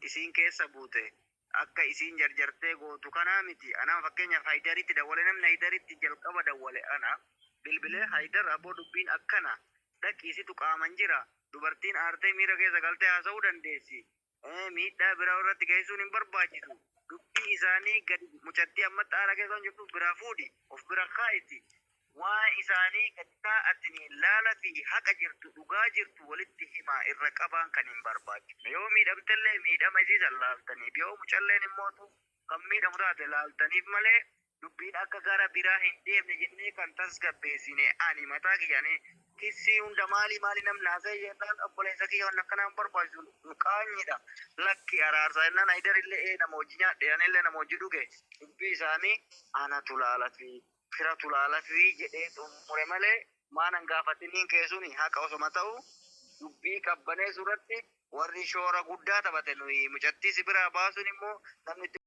isiin keessa buute akka isiin jarjartee gootu kanaa miti. Anaa fakkeenyaaf Haydaritti dawwale, namni Haydaritti jalqaba dawwale ana bilbilee, "Haydar, aboo dubbiin akkana, dhaqiisitu qaaman jira, dubartiin aartee miira keessa galtee haasa'uu dandeessi. Miidhaa biraa irratti geessuun hin barbaachisu. Dubbii isaanii gadi mucattii amma xaara keessa waan jirtuuf biraa fuudhi, of bira kaa'iti. Waan isaanii gadi taa'atanii laala fi haqa jirtu, dhugaa jirtu walitti himaa, irra qabaan kan hin barbaachifne. Yoo miidhamtellee miidhama isiisan laaltaniif, yoo mucalleen immootu kan miidhamu taate laaltaniif malee, dubbiin akka gara biraa hin deemne jennee kan tasgabbeessine ani mataa kiyyanii kissii hunda maali maali namni haasa'e jennaan, obboleessa kiyya, waan akkanaa hin barbaachisu, nu qaanyidha, lakki araarsaa jennaan, Haydar illee ee nama hojii nyaadhe, anillee nama hojii dhuge, dubbii isaanii anatu laala fi firatu laala fi jedhee xumure malee maanan gaafatiniin keessuni haqa osoma ta'u, dubbii qabbaneessuu irratti warri shoora guddaa taphate nuyi mucattii si biraa baasuun immoo namni itti